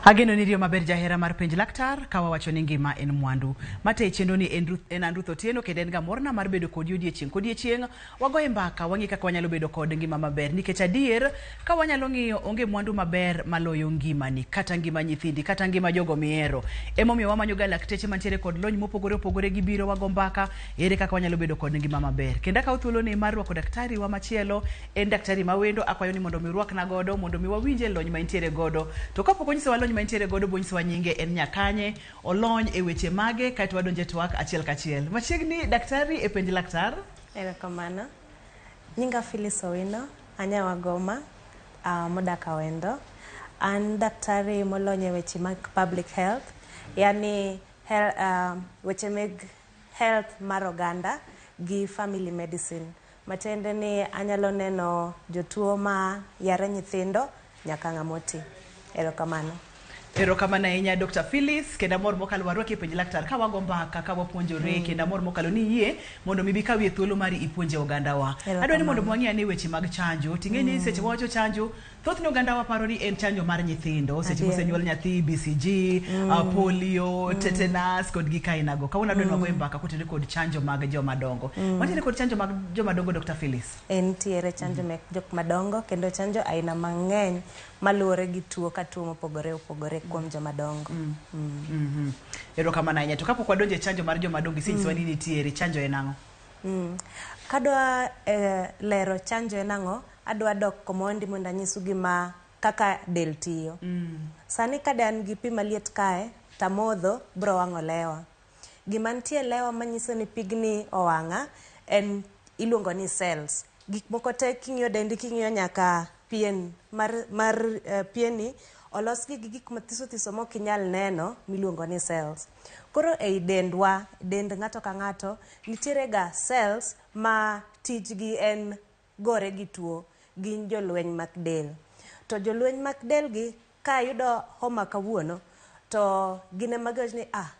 Ageno ni riyo maber jahera mar penj laktar ka wawacho ni ngima en mwandu. Mate chenro ni en, Ruth, en an Ruth Otieno kendo en ga morna mar bedo kodi odiechieng' kodiechieng'. Wagoye mbaka wang'i kaka wanyalo bedo kod ngima maber nikech adier ka wanyalo ng'iyo onge mwandu maber maloyo ngimani kata ngima nyithindi kata ngima jogo mihero. Emomiyo wamanyo ga lakteche mantiere kod lony mopogore opogore gibiro wago mbaka ere kaka wanyalo bedo kod ngima maber. Kendo akawo thuoloni mar rwako daktari wa machielo en daktari mawendo akwayo ni mondo mi urwakna godo mondo mi wawinje lony ma entiere godo. To kapok onyisowa lony ma entiere godo bonyisowa nyinge en nyakanye, olony e weche mage kaeto wadonje e twak achiel kachiel. Machiegni daktari e penj laktar. Erokamano. Nyinga Phyllis Owino, anya Goma, modak Awendo. An daktari molony e weche mag public health, yani weche meg health mar oganda gi family medicine. Matiende ni anyalo neno jotuo ma yare nyithindo nyaka ng'ama oti. Erokamano. Erokamano ahinya Dr. Phyllis, kendo amor mokalo warwaki e penj laktar ka wago mbaka, ka wapuonjore, kendo amor mokalo ni iyie mondo mi bi kawie thuolo mari ipuonje ogandawa. Adwa ni mondo wang'i ane weche mag chanjo. Ting'e ni seche wawacho chanjo, thothne ogandawa paro ni en chanjo mar nyithindo. Seche mosenyuol nyathi, BCG, polio, tetanus kod gik ainago. Kawuono adwa ni wagoye mbaka kotenore kod chanjo mag joma dongo. Wantiere kod chanjo mag joma dongo Dr. Phyllis. Entiere chanjo mek jok madongo kendo chanjo aina mang'eny maluwore gi tuo ka tuo mopogore opogore kuom joma dongo. Erokamano ahinya. To kapok wadonjo e chanjo mar joma dongo, isenyisowa ni nitiere chanjo en ang'o? Kadwa lero chanjo en ang'o, adwa dok komondi mondo anyisu gima kaka del tiyo. Sani ka de an gi pi maliet kae, tamodho, bro wang'o lewa. Gima nitie e lewa manyiso ni pigni owang'a en iluongo ni cells. Gik moko te king'iyo dendi king'iyo nyaka pien mar, mar pieni olos gi gi gik mathiso thiso mok inyal neno miluongo ni cells. Koro ei dendwa, dend ng'ato ka ng'ato, nitiere ga cells ma tijgi en gore gi tuo, gin jolweny mag del. To jolweny mag del gi ka yudo homa kawuono, to gin ema giwacho ni ah,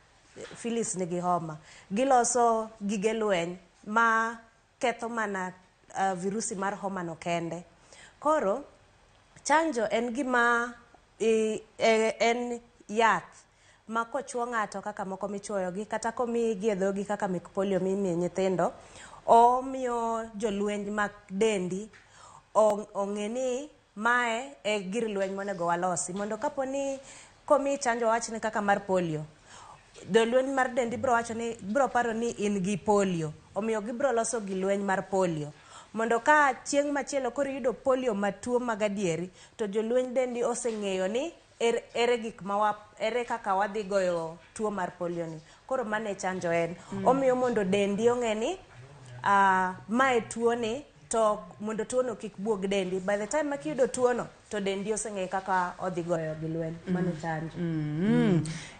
Phyllis nigi homa. Giloso gige lweny ma ketho mana virusi mar homa no kende. Koro, chanjo en gima en yath ma kochuo ng'ato kaka moko michuoyo gi kata komiyi e dhogi kaka mek polio mimiyo nyithindo, omiyo jolweny mag dendi ong'e ni mae e gir lweny monego walosi. Mondo kapo ni komiyi chanjo wawach ni kaka mar polio, jolweny mar dendi bro wacho ni bro paro ni in gi polio, omiyo gibro loso gi lweny mar polio. Mondo ka chieng' machielo koro iyudo polio matuo mag adieri, to jolweny dendi oseng'eyo ni ere gik ma ere kaka wadhi goyo tuo mar polio ni. Koro mano e chanjo en. Omiyo mondo dendi ong'e ni mae tuo ni, to mondo tuo no kik buog dendi. By the time ma kiyudo tuo no, to dendi oseng'eyo kaka odhi goyo gi lweny. Mano chanjo.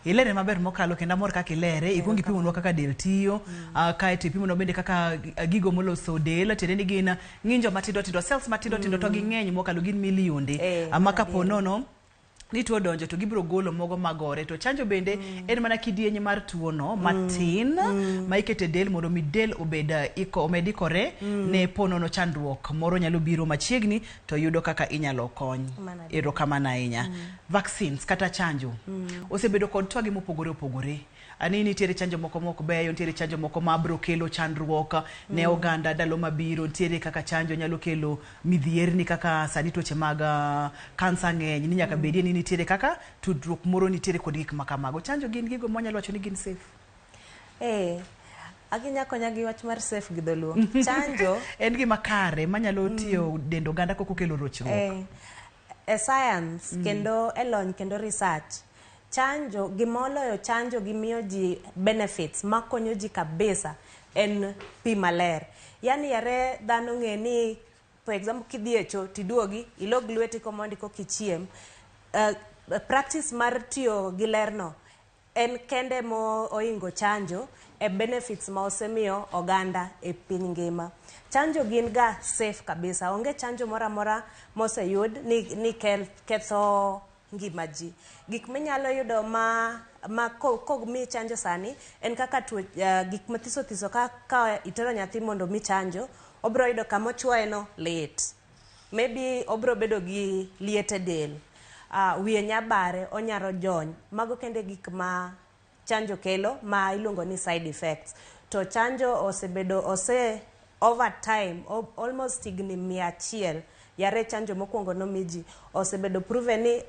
Ilere maber mokalo kendo amor kaka ilere. Ikuongo ipimonwa kaka del tiyo, kaeto ipimonwa bende kaka gigo moloso del, tiende ni gin ng'injo matindo tindo, cells matindo tindo to ging'eny mokalo gin milionde. Ma kapo nono ni tuo donjo to gibiro golo mogo magore to chanjo bende en mana kidieny mar tuo no matin ma ikete del mondo mi del obed omed ikore ne po nono chandruok moro nyalo biro machiegni to yudo kaka inyalo kony. Erokamano ahinya. Vaccines kata chanjo osebedo kod twage mopogore opogore. Ani nitiere chanjo moko mok beyo, nitiere chanjo moko ma biro kelo chandruok ne oganda ndalo mabiro, nitiere kaka chanjo nyalo kelo midhierni kaka sani tuoche mag kansa ng'eny ni nyaka bedie ni nitiere kaka tudruok moro nitiere kod gik ma kamago. Chanjo gin gigo mwanyalo wacho ni gin safe. Aginya konya gi wach mar safe gi dholuo. Chanjo en gima kare manyalo tiyo dend oganda kok okelo rochruok. E science kendo e lony kendo research, chanjo gima oloyo chanjo gi miyo ji benefits makonyo ji kabisa en pi maler. Yani yare dhano ng'e ni for example kidhi e cho tiduogi ilog lweti komondi kokichiem, practice mar tiyo gi lerno en kende mo oingo chanjo e benefits ma osemiyo oganda e piny ngima. Chanjo gin ga safe kabisa. Onge chanjo moro amora moseyud ni ketho ngima ji. Gik minyalo yudo ma komi chanjo sani en kaka tuo, gik mathiso thiso ka itero nyathi mondo mi chanjo, obro yudo kama ochuoye no lit. Maybe obro bedo gi liet e del. Wiye nyabare, onyalo jony. Mago kende gik ma chanjo kelo ma iluongo ni side effects. To chanjo osebedo ose over time, almost higni 100 yare chanjo mokwongo nomi ji, osebedo proven ni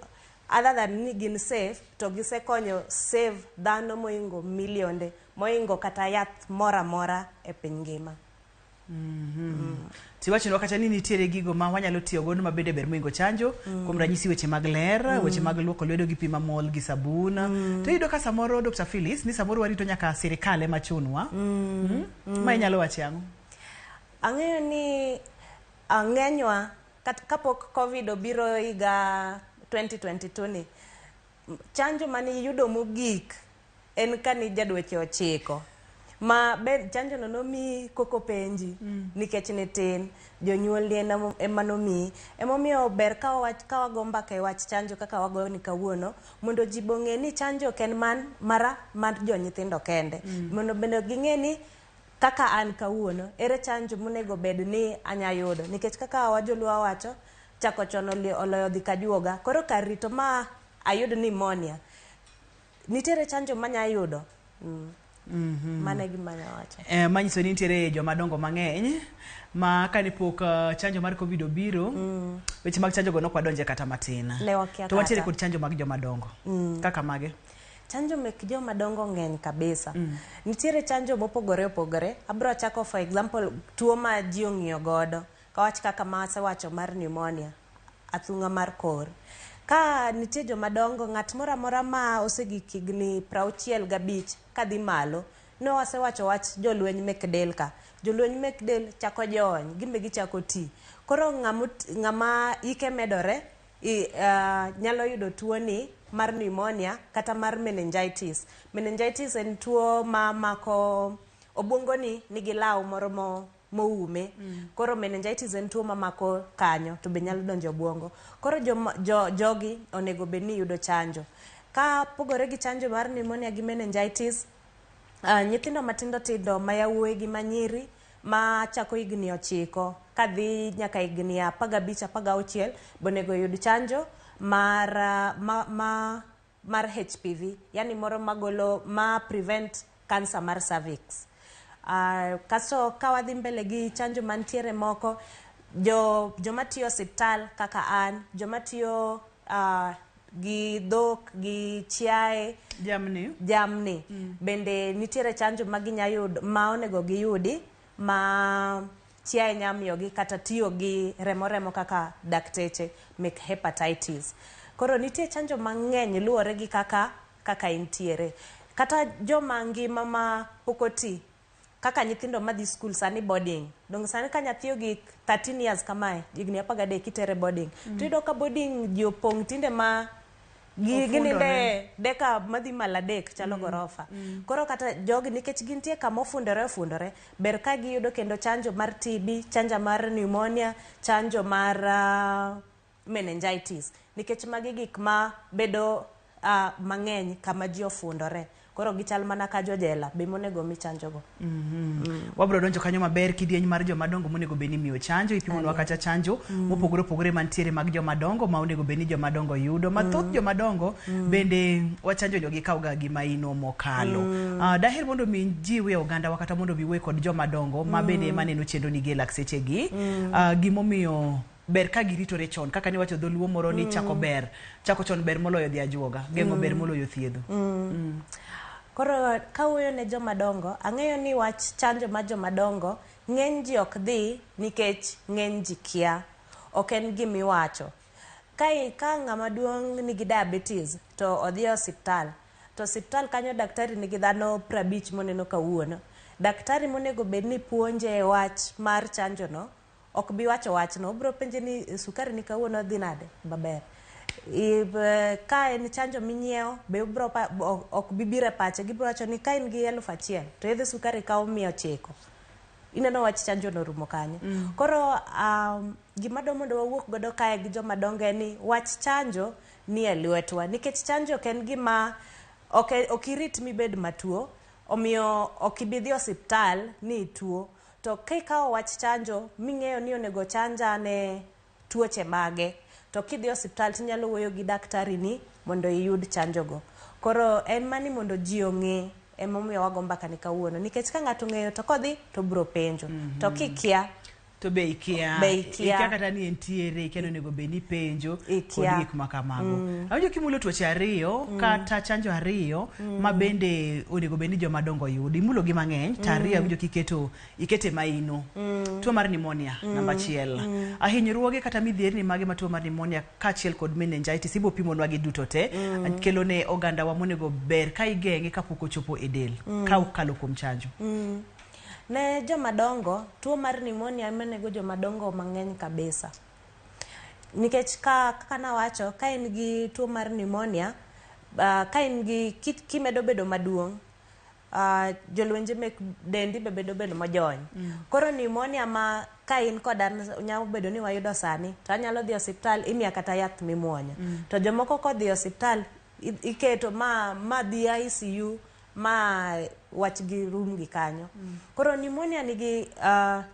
other than ni gin safe, to gisekonyo save dhano moingo milionde, moingo kata yath moro amora e piny ngima. Tiwachonwa kata ni nitiere gigo ma wanyalo tiyo godo ma bende ber moingo chanjo. Kuom ranyisi, weche mag ler, weche mag luoko lwedo gi pi mamol gi sabun. To iyudo ka samoro, Dr. Phyllis, ni samoro warito nyaka sirikal ema chunwa. Ma inyalo wache ang'o? Ang'eyo ni ng'enywa kapok COVID obiro higa 2022 ni, chanjo mane iyudo mogik en kani ja dweche 9, ma be chanjo no nomiyi koko penji nikech ne tin, jonyuolni ema nomiyi. Emomiyo ber ka wawach, ka wago mbaka e wach chanjo kaka wago ni kawuono, mondo ji bong'e ni chanjo ok en man mara mar jo nyithindo kende, mondo bende ging'e ni kaka an kawuono, ere chanjo monego bed ni anya yudo, nikech kaka wajoluo wacho, chako chon oloyo dhi kajuoga. Koro kar rito ma ayud pneumonia, nitiere chanjo manya yudo. Mano e gima anya wacho. Manyiso ni nitiere joma dongo mang'eny ma kane pok chanjo mar COVID obiro, weche mag chanjo go nok wadonje kata matin. Ne wakia. To wantiere Kata. kod chanjo mag joma dongo kaka mage? Chanjo mek joma dongo ng'eny kabisa. Nitiere chanjo mopogore opogore. Abro chako, for example, tuo ma ji ong'iyo godo, kawach kaka ma asewacho mar pneumonia, athung'a mar kor. Ka nitie joma dongo, ng'at moro amora ma osegik higni 65 kadhi malo, ne wasewacho wach jolweny mek del, ka jolweny mek del chako jony, gimbe gichako ti. Koro ng'ama hike medore nyalo yudo tuoni mar pneumonia kata mar meningitis. Meningitis en tuo ma mako obwongoni, nigi law moro moume. Koro meningitis en tuo mamako kanyo, to be nyalo donjo e obwongo. Koro jogi onego bed ni yudo chanjo. Ka pogore gi chanjo mar pneumonia gi meningitis, nyithindo matindo tindo ma yawuoyi gi manyiri ma chako higni 9 kadhi nyaka higni 15, 16 bonego yud chanjo mar mar HPV, yani moro magolo ma prevent cancer mar cervix. Kasto ka wadhi mbele gi chanjo mantiere moko, joma tiyo osiptal kaka an, joma tiyo gi dhok gi chiaye, jamni, jamni bende nitiere chanjo ma ginya yudo, ma onego giyudi, ma chiaye nya miyogi kata tiyo gi remo remo kaka dakteche mek hepatitis. Koro nitie chanjo mang'eny luwore gi kaka intiere. Kata joma ngima ma pok oti, kaka nyithindo madhi skul sani, boarding dong, sani ka nyathi ogik 13 years kamae, higni 13, itere boarding, to iyudo ka boarding ji opong' tinde ma Ofundore. gininde deka madhi malo adek, chalo gorofa. Koro kata jogi, nikech gintie kama ofundore ofundore, ber ka giyudo kendo chanjo mar TB, chanjo mar pneumonia, chanjo mar meningitis, nikech magi gik ma bedo mang'eny kama ji ofundore. Koro gichal mana ka jojela be monego mi chanjo go. Wabro donjo kanyo maber kidieny mar joma dongo monego bed ni imiyo chanjo. Ipimonwa kata chanjo mopogore opogore mantiere mag joma dongo ma onego bed ni joma dongo yudo. Mathoth joma dongo bende wachanjo jogi kawoga gi maino mokalo. Daher mondo mi jiwe ogandawa kata mondo mi wuoye kod joma dongo ma bende ema neno chenro ni gi e lak sechegi. Gimomiyo ber ka giritore chon, kaka niwacho dholuo moro ni chako ber, chako chon ber moloyo dhi ajuoga, geng'o ber moloyo thiedho. Koro kawuoyo ne joma dongo, ang'eyo ni wach chanjo mar joma dongo ng'eny ji ok dhi nikech ng'eny ji kia. Ok en gimiwacho. Ka ng'ama duong' nigi diabetes to odhi e osiptal, to osiptal kanyo daktari nigi dhano 50 moneno kawuono. Daktari monego bed ni puonje e wach mar chanjo no, ok bi wacho wachno. Obiro penje ni sukari ni kawuono dhi nade? Maber. Ka en chanjo minyiewo be obro ok bi biro e pache. Gibiro wacho ni ka in gi 1000 to yedhe sukari kawo 900. Ineno wach chanjo no rumo kanyo. Koro gima dwa mondo wawuok godo kae gi joma dongo en ni wach chanjo ni e lwetwa, nikech chanjo ok en gima ok irit mibed matuo, omiyo ok ibi dhi osiptal ni ituo. To kikawo wach chanjo ming'eyo ni onego chanja ne tuoche mage. To kidhi osiptal tinyalo wuoyo gi daktari ni mondo iyud chanjo go. Koro en mani mondo ji ong'e emomiyo wago mbaka ni kawuono nikech ka ng'ato ong'eyo to kodhi to obiro penjo. To kikia To be ikia. Be ikia. Kata ni entiere, ikia ni onego bed ni ipenjo kod Ikia. gik ma kamago. Awinjo kimulo tuoche ariyo kata chanjo ariyo ma bende onego bed ni joma dongo yudo. Imulo gi mang'eny to ariyo awinjo kiketo ikete maino. Tuo mar pneumonia namba achiel. Ahinyruoge kata midhierni mage ma tuo mar pneumonia kaachiel kod meningitis ibo pimonwa gi duto te. Kelo ne oganda wa monego ber ka igeng'e kapok ochopo e del ka okalo kuom chanjo. Ne joma dongo, tuo mar pneumonia ema nego joma dongo mang'eny kabisa. Nikech ka kaka nawacho, ka in gi tuo mar pneumonia, ka in gi kimedo bedo maduong', jolwenje mek dendi be bedo bedo mojony. Koro pneumonia ma ka in koda nyalo bedo ni wayudo sani, to anyalo dhi osiptal imiya kata yath mimuonyo. To jomoko kodhi osiptal iketo ma dhi ICU ma wach gi rum gi kanyo. Koro pneumonia nigi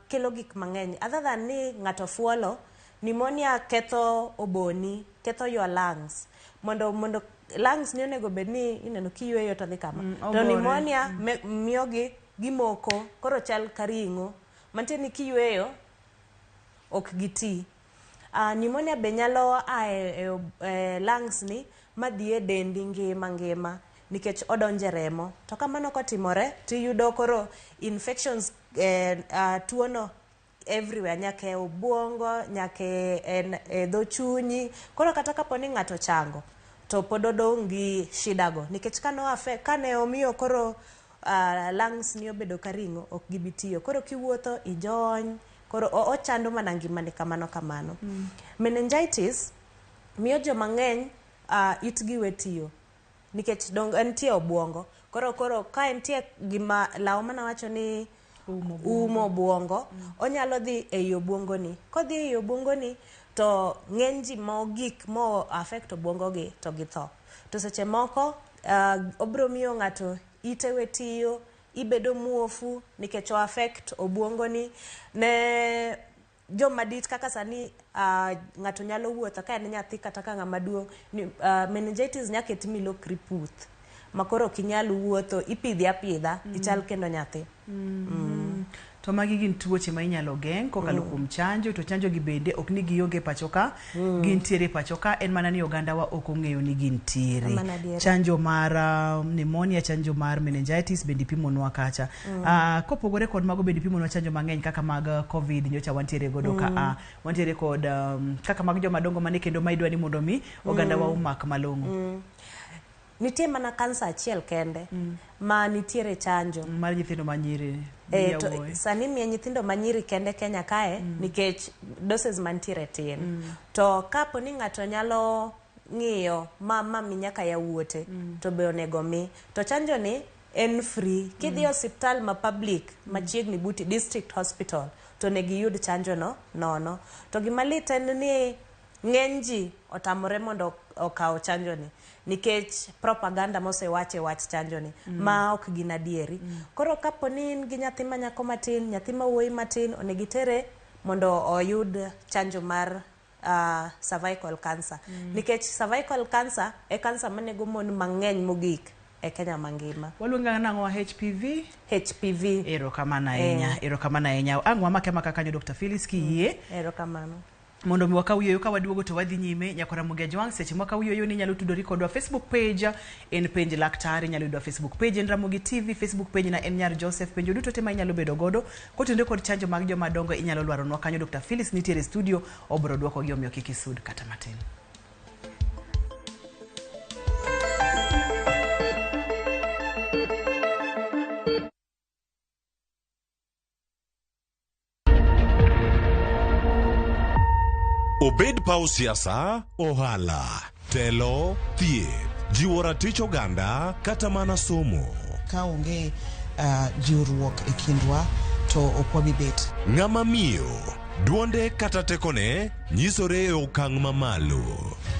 kelo gik mang'eny. Other than ni ng'ato fuolo, pneumonia ketho oboni, ketho your lungs. Mondo lungs ni onego bed ni ineno kiyweyo to dhi kama. To ogore. pneumonia miyo gi gimoko, koro chal ka ring'o. Mantie ni kiyweyo ok giti. Pneumonia be nyalo a e lungs ni madhi e dendi ngima ngima nikech odonje remo. To kamano kotimore tiyudo koro infections tuo no everywhere nyaka e obuongo, nyaka e dho chunyi. Koro kata kapo ni ng'ato chango to pod odong' gi shida go nikech kane omiyo koro lungs ni obedo ka ring'o ok gibi tiyo. Koro kiwuotho ijony, koro ochando mana ngimani kamano kamano. Meningitis miyo joma ng'eny itgi we tiyo nikech dong entie obuongo. Koro ka entie gima law manawacho ni umo obuongo, onyalo dhi ei obuongo ni. Kodhi ei obuongo ni to ng'eny ji mogik mo affect obuongo gi to githo. To seche moko obiro miyo ng'ato ite we tiyo, ibedo muofu nikech o affect obuongo ni. Ne joma dit kaka sani ng'ato nyalo wuotho ka en nyathi kata ka ng'ama duong', meningitis nyaketi milokri puth ma koro ok inyal wuotho, ipidhi apidha, ichal kendo nyathi. To magi gin tuoche ma inyalo geng' kokalo kuom chanjo, to chanjo gi bende ok ni gionge pacho ka, gintiere pacho ka, en mana ni oganda wa ok ong'eyo ni gintiere. Kamano adiera. Chanjo mar pneumonia, chanjo mar meningitis bende ipimonwa kacha. Kopogore kod mago bende ipimonwa chanjo mang'eny kaka mag COVID nyocha wantiere godo ka, wantiere kod kaka mag joma dongo mane kendo ma idwa ni mondo mi oganda wa omak malong'o. Nitie mana kansa achiel kende ma nitiere chanjo. Mar nyithindo manyiri. To sani miyo nyithindo manyiri kende Kenya kae nikech doses mantiere tin. To kapo ni ng'ato nyalo ng'iyo ma mi nyaka yawuote to be onego mi. To chanjo ni en free. Kidhi osiptal ma public machiegni buti district hospital to onego iyud chanjo no nono. To gima lit en ni ng'eny ji otamore mondo okaw chanjo ni nikech propaganda mosewache wach chanjo ni ma ok gin adieri. Koro kapo ni in gi nyathi ma nyako matin, nyathi ma wuoyi matin, onego itere mondo oyud chanjo mar cervical cancer. Nikech cervical cancer e cancer manego mon mang'eny mogik e Kenya mangima. Waluonga nang'o HPV? HPV. Erokamano ahinya, erokamano ahinya. Ang' wamake amaka kanyo Dr. Phyllis kiyie. Erokamano. Mondo mi wakaw yueyo ka waduogo to wadhi nyime nyakora Ramogi Ajwang'. Seche mwakaw yueyo ni inyalo tudori kodwa Facebook page en Penj Laktar, inyalo yudo Facebook page en Ramogi TV, Facebook page na en Nyar Joseph. Penjo duto te ma inyalo bedo godo kotenore kod chanjo mag joma dongo inyalo lwaronwa kanyo. Dr. Phyllis nitiere studio, obiro dwoko gi, omiyo kik isud kata matin. Obed paw siasa, ohala, telo, thieth, jiwo ratich oganda kata mana somo. Ka onge jiwruok e kindwa to ok wabi bet. Ng'ama miyo, duonde kata tekone nyisore e okang' mamalo.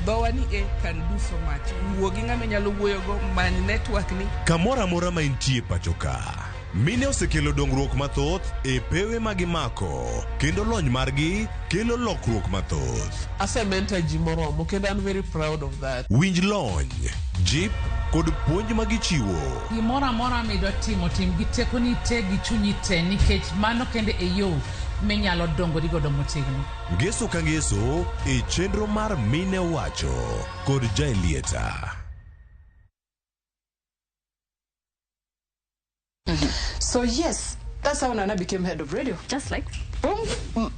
Dhowa ni e can do so much. Wuo gi ng'ama inyalo wuoyogo, many network ni. Kamoro amora ma intie pacho ka. Mine osekelo dongruok mathoth e pewe ma gimako kendo lony margi kelo lokruok mathoth. Asementor ji moromo kendo an very proud of that. Winj lony, jip kod puonj ma gichiwo. Gimoro amora midwa timo, tim gi tekoni te gi chunyi te nikech mano kende e yo minyalo dongori godo motegno. Ngeso ka ngeso e chenro mar Mine Owacho kod Jaelieta. So yes, that's how Nana became head of radio. Just like Boom.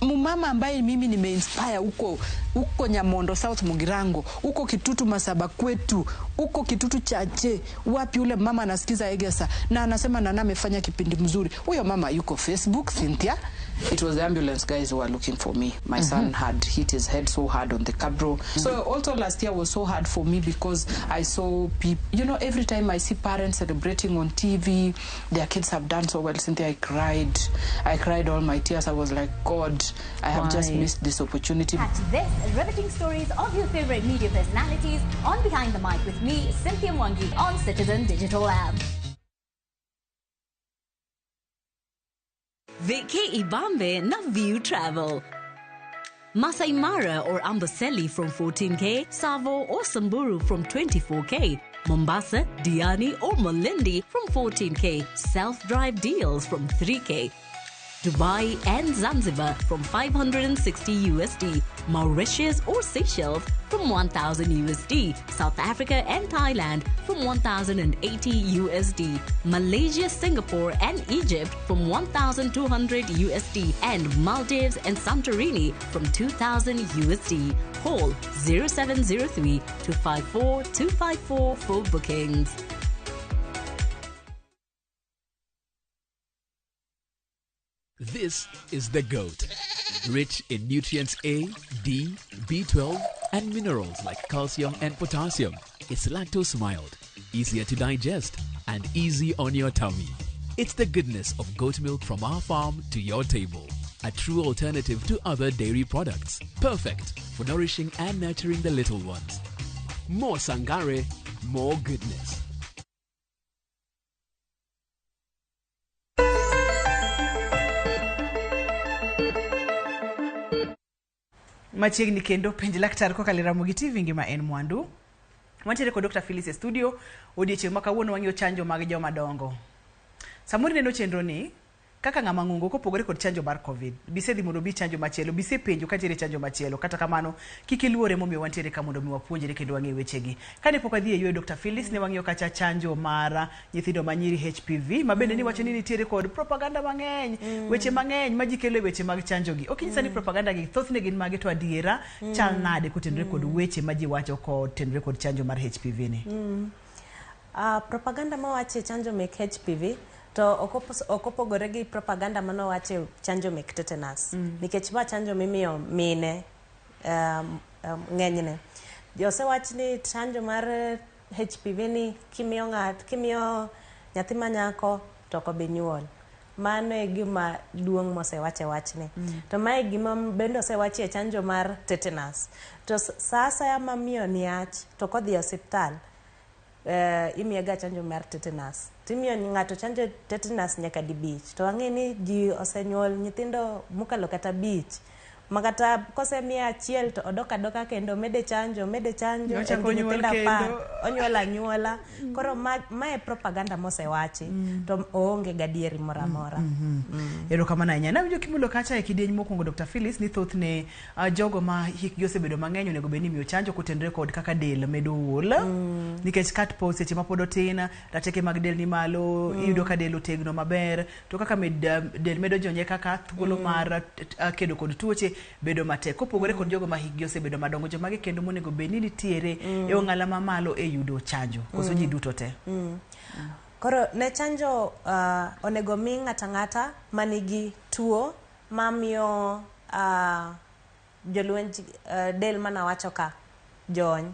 Mumama ambaye mimi nimeinspire huko huko Nyamondo South Mugirango, huko Kitutu Masaba kwetu, huko Kitutu Chache, wapi ule mama anasikiza Egesa na anasema Nana amefanya kipindi mzuri. Huyo mama yuko Facebook, Cynthia. It was the ambulance guys who were looking for me. My son had hit his head so hard on the cabro. So also last year was so hard for me because I saw people, every time I see parents celebrating on TV, their kids have done so well. Cynthia, I cried. I cried all my tears. I was like, God, I have just Why? Missed this opportunity. Catch this riveting stories of your favorite media personalities on Behind the Mic with me, Cynthia Mwangi, on Citizen Digital App. Vacay Ibambe na View Travel. Masai Mara or Amboseli from 14K, Tsavo or Samburu from 24K, Mombasa, Diani or Malindi from 14K, self-drive deals from 3K. Dubai and Zanzibar from 560 USD, Mauritius or Seychelles from 1000 USD, South Africa and Thailand from 1080 USD, Malaysia, Singapore and Egypt from 1200 USD, and Maldives and Santorini from 2000 USD. Call 0703 254 254 for bookings. This is the goat. Rich in nutrients A, D, B12, and minerals like calcium and potassium. It's lactose mild, easier to digest, and easy on your tummy. It's the goodness of goat milk from our farm to your table. A true alternative to other dairy products. Perfect for nourishing and nurturing the little ones. More Sangare, more goodness. Machiegni kendo penj laktar kokalo e Ramogi TV ngima en mwandu. Wantiere kod Dr. Phyllis e studio odiochieng' ma kawuono wang'iyo chanjo mag joma dongo. Samoro ineno chenro ni kaka ng'ama ng'ongo kopogore kod chanjo mar COVID. Bisedhi mondo obi chanjo machielo, bisepenjo ka nitiere chanjo machielo. Kata kamano, kik iluore momiyo wantiere ka mondo mi wapuonjre kendo wang'e wechegi. Kane pok wadhi e yweyo Dr. Phyllis ne wang'iyo kacha chanjo mar nyithindo manyiri HPV, ma bende niwacho ni nitiere kod propaganda mang'eny, weche mang'eny ma ji kelo e weche mag chanjo gi. Ok inyisa ni propaganda gi thothne gin mage to adiera chal nade kotenore kod weche ma ji wacho kotenore kod chanjo mar HPV ni. Propaganda mawache chanjo mek HPV to ok opogore gi propaganda manowache chanjo mek tetanus. Nikech ma chanjo mimiyo mine ng'enyne. Osewach ni chanjo mar HPV ni kimiyo ng'at kimiyo nyathi ma nyako to ok obi nyuol. Mano e gima duong' mosewache wachni. To mae gima bende osewachi e chanjo mar tetanus. To sa asaya ma miyo ni ach to kodhi e osiptal imiye ga chanjo mar tetanus. Timiyo ng'ato chanjo tetanus nyaka dibich. To wang'e ni ji osenyuol nyithindo mokalo kata abich. Makata kosemiye achiel to odok adoka kendo mede chanjo, mede chanjo, en Ochako gi onyuol nyithindo 10, kendo. onyuol anyuola. Koro mae propaganda mosewachi to oonge gadieri moro amora. Erokamano ahinya. Nawinjo kimulo kacha e kidieny mokwongo Dr. Phyllis ni thothne jogo ma hikgi osebedo mang'eny onego bed ni imiyo chanjo kotenore kod kaka del medo ol. Nikech kat po seche ma pod otin, rateke mag del ni malo, iyudo ka del otegno maber, to kaka del medo jonye kaka thuolo mar kedo kod tuoche bedo matek. Kopogore kod jogo ma hikgi osebedo madongo, jomage kendo monego bed ni nitiere e ong'ala mamalo e yudo chanjo, koso ji duto te? Koro ne chanjo onego mi ng'ata ng'ata manigi tuo mamiyo jolwenj del manawacho ka jony.